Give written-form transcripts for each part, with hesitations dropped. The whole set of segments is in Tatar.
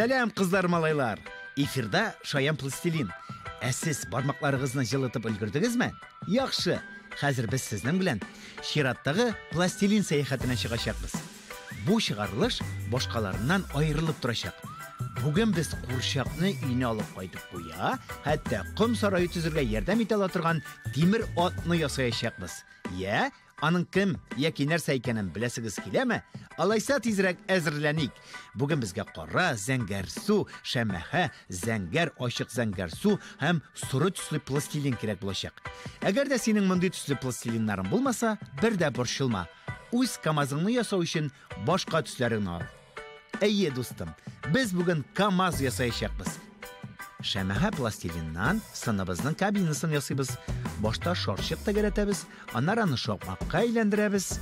Сәлам, кызлар, малайлар! Эфирда Шаян Пластилин. Ә сез бармакларыгызны җылытып өлгердегезме? Яхшы. Хәзер без сезнең белән чираттагы пластилин сәяхәтенә чыгачакбыз. Бу чыгарылыш башкаларыннан аерылып торачак. Бүген без курчакны өенә алып кайтып куя, хәтта ком сарае төзергә ярдәм итә ала торган тимер атны ясаячакбыз. Йә, аның кем яки нәрсә икәнен беләсегез киләме? Алайса тизрәк әзерләник. Бүген безгә кара, зәңгәрсу, шәмәхә, зәңгәр, ачык зәңгәрсу һәм соры төсле пластилин кирәк булачак. Әгәр дә синең мондый төсле пластилиннарың булмаса, бер дә борчылма. Үз КАМАЗыңны ясау өчен башка төсләреңне ал. Әйе, дустым, без бүген КАМАЗ ясаячакбыз. Шәмәхә пластилиннан сыныбызның кабинасын ясыйбыз. Башта шарчык тәгәрәтәбез, аннары аны шакмакка әйләндерәбез.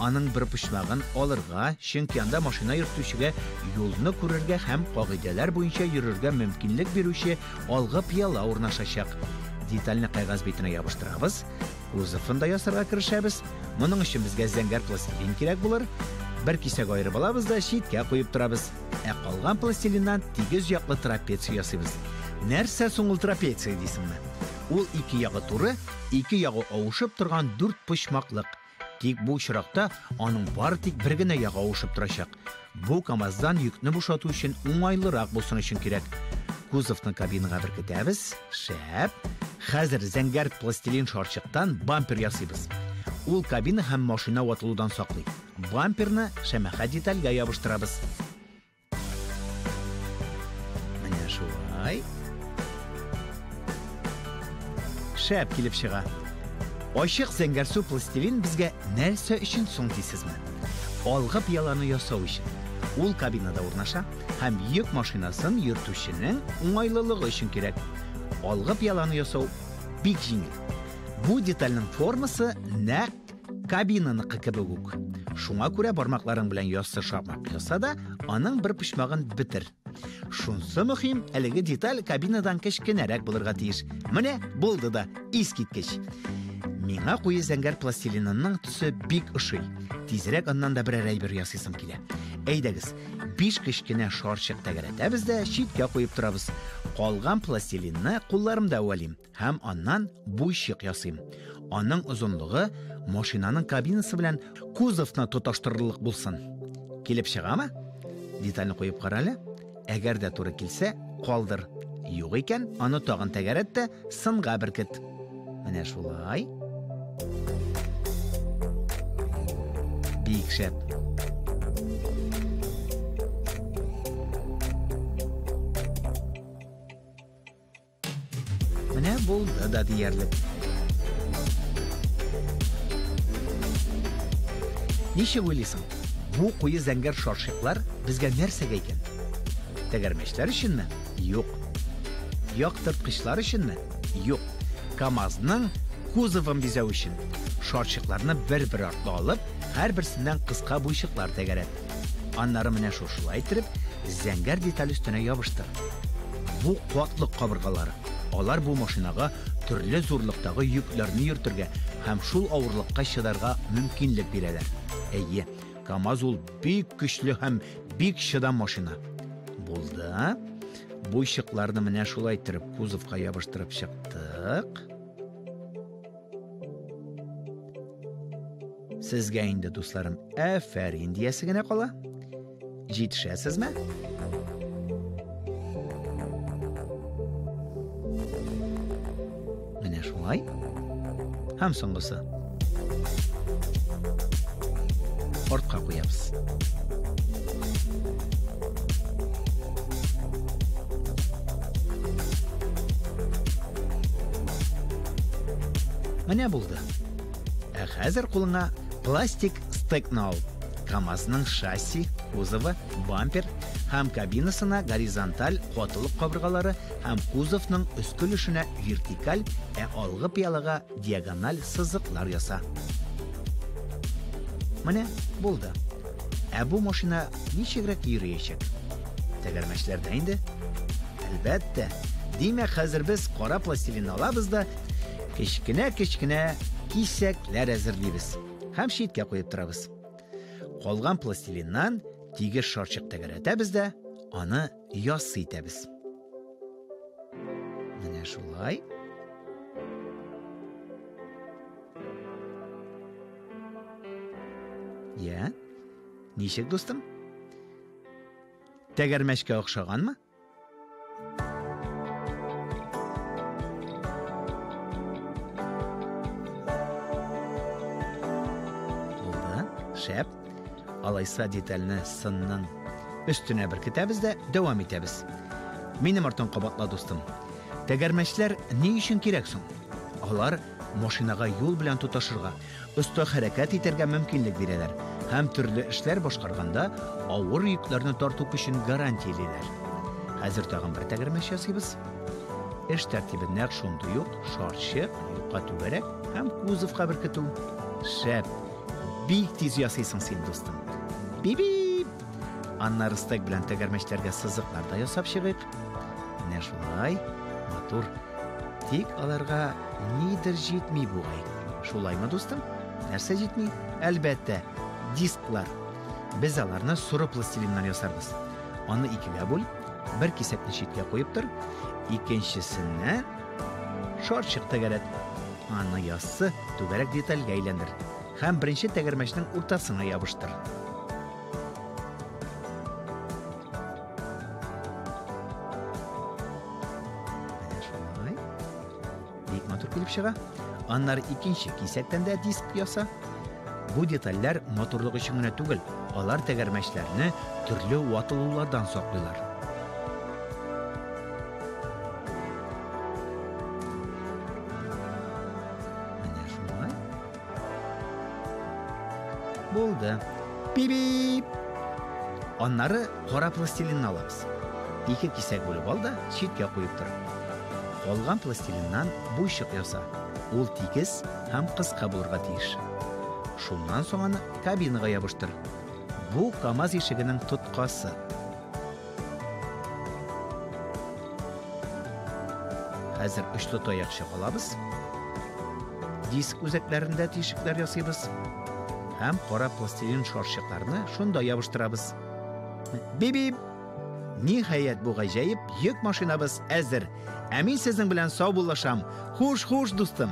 Аның бер почмагын алырга, чөнки анда машина йөртүчегә юлны күрергә һәм кагыйдәләр буенча йөрергә мөмкинлек бирүче алгы пыяла урнашачак. Детальне кәгазь битенә ябыштырабыз. Кузовын да ясарга керешәбез. Моның өчен безгә зәңгәр пластилин кирәк булыр. Бер кисәк аерып алабыз да читкә куеп торабыз. Ә калган пластилиннан тигез яклы трапеция ясыйбыз. Нәрсә соң ул трапеция дисеңме? Ул ике ягы туры, ике ягы авышып торган дүрт почмаклык. Тик бу очракта аның бары тик бер генә ягы авышып торачак. Бу КАМАЗдан йөкне бушату өчен уңайлырак булсын өчен кирәк. Кузовны кабинага беркетәбез. Шәп. Хәзер зәңгәр пластилин шарчыктан бампер ясыйбыз. Ул кабина һәм машина ватылудан саклый. Бамперны шәмәхә детальгә ябыштырабыз. Менә шулай. Шәп килеп чыга. Ачык зәңгәрсу пластилин безгә нәрсә өчен соң дисезме? Алгы пыяланы ясау өчен. Ул кабинада урнаша һәм йөк машинасын йөртүченең уңайлылыгы өчен кирәк. Алгы пыяланы ясау бик җиңел. Бу детальнең формасы нәкъ кабинаныкы кебек үк. Шуңа күрә бармакларың белән яссы шакмак яса да, аның бер почмагын бетер. Шунсы мөһим, әлеге деталь кабинадан кечкенәрәк булырга тиеш. Менә булды да, искиткеч. Миңа куе зәңгәр пластилинының төсе бик ошый. Тизрәк аннан да берәр әйбер ясыйсым килә. Әйдәгез, биш кечкенә шарчык тәгәрәтәбез дә читкә куеп торабыз. Калган пластилинны кулларымда әвәлим һәм аннан буйчык ясыйм. Аның озынлыгы машинаның кабинасы белән кузовны тоташтырырлык булсын. Килеп чыгамы? Детальне куеп кара әле. Әгәр дә туры килсә, калдыр. Юк икән, аны тагын тәгәрәт тә сынга беркет. Менә шулай. Бик шәп. Менә булды да диярлек. Ничек уйлыйсың, бу куе зәңгәр шаршиклар безгә нәрсәгә икән? Тәгәрмәчләр өченме? Юк. Яктырткычлар өченме? Юк. КАМАЗның кузовын бизәү өчен. Шарчыкларны бер-бер артлы алып, һәрберсеннән кыска буйчыклар тәгәрәт. Аннары менә шушылай иттереп, зәңгәр деталь өстенә ябыштыр. Бу куатлык кабыргалары. Алар бу машинага төрле зурлыктагы йөкләрне йөртергә һәм шул авырлыкка чыдарга мөмкинлек бирәләр. Әйе, КАМАЗ ул бик көчле һәм бик чыдам машина. Булды. Буйчыкларны менә шулай иттереп кузовка ябыштырып чыктык. Сезгә инде, дусларым, әфәрин диясе генә кала. Җитешәсезме? Менә шулай. Һәм соңгысы. Артка куябыз. Менә булды. Ә хәзер кулыңа пластик стекны ал. КАМАЗның шасси, кузовы, бампер һәм кабинасына горизонталь катылык кабыргалары һәм кузовның өске өлешенә вертикаль, ә алгы пыялага диагональ сызыклар яса. Менә булды. Ә бу машина ничегрәк йөриячәк? Тәгәрмәчләрдә инде. Әлбәттә. Димәк, хәзер без кара пластилин алабыз да кечкенә-кечкенә кисәкләр әзерлибез һәм читкә куеп торабыз. Калган пластилиннан тигез шарчык тәгәрәтәбез дә, Аны яссы итәбез. Менә шулай. Я, ничек, дустым? Тәгәрмәчкә охшаганмы? Булды, шәп. Алайса детальне сынның өстенә беркетәбез дә дәвам итәбез. Минем арттан кабатла, дустым. Тәгәрмәчләр ни өчен кирәк соң? Алар машинага юл белән тоташырга, оста хәрәкәт итәргә мөмкинлек бирәләр һәм төрле эшләр башкарганда авыр йөкләрне тарту көчен гарантиялиләр. Хәзер тагын бер тәгәрмәч ясыйбыз. Эш тәртибе нәкъ шундый ук: шарчык, юка түгәрәк һәм кузовка беркетү. Шәп! Бик тиз ясыйсың син, дустым. Би-бип! Аннары стек белән тәгәрмәчләргә сызыклар да ясап чыгыйк. Менә шулай, матур. Тик аларга нидер җитми бугай. Шулаймы, дустым? Нәрсә җитми? Әлбәттә, дисклар. Без аларны соры пластилиннан ясарбыз. Аны икегә бүл, бер кисәкне читкә куеп тор, икенчесенә шарчык тәгәрәт. Аны яссы түгәрәк детальгә әйләндер һәм беренче тәгәрмәчнең уртасына ябыштыр. Менә шулай. Бик матур килеп чыга. Аннары икенче кисәктән дә диск яса. Бу детальләр матурлык өчен генә түгел, алар тәгәрмәчләрне төрле ватылулардан саклыйлар. Менә шулай. Булды. Пип-пип. Аннары кара пластилинны алабыз. Ике кисәк бүлеп ал да читкә куеп тор. Калган пластилиннан буйчык яса. Ул тигез һәм кыска булырга тиеш. Шуннан соң аны кабинага ябыштыр. Бу КАМАЗ ишегенең тоткасы. Хәзер очлы таякчык алабыз. Диск үзәкләрендә тишекләр ясыйбыз. Һәм кара пластилин шарчыкларны шунда ябыштырабыз. Би-бип! Ниһаять, бу гаҗәеп йөк машинабыз әзер. Ә мин сезнең белән саубуллашам. Хуш, хуш, дустым!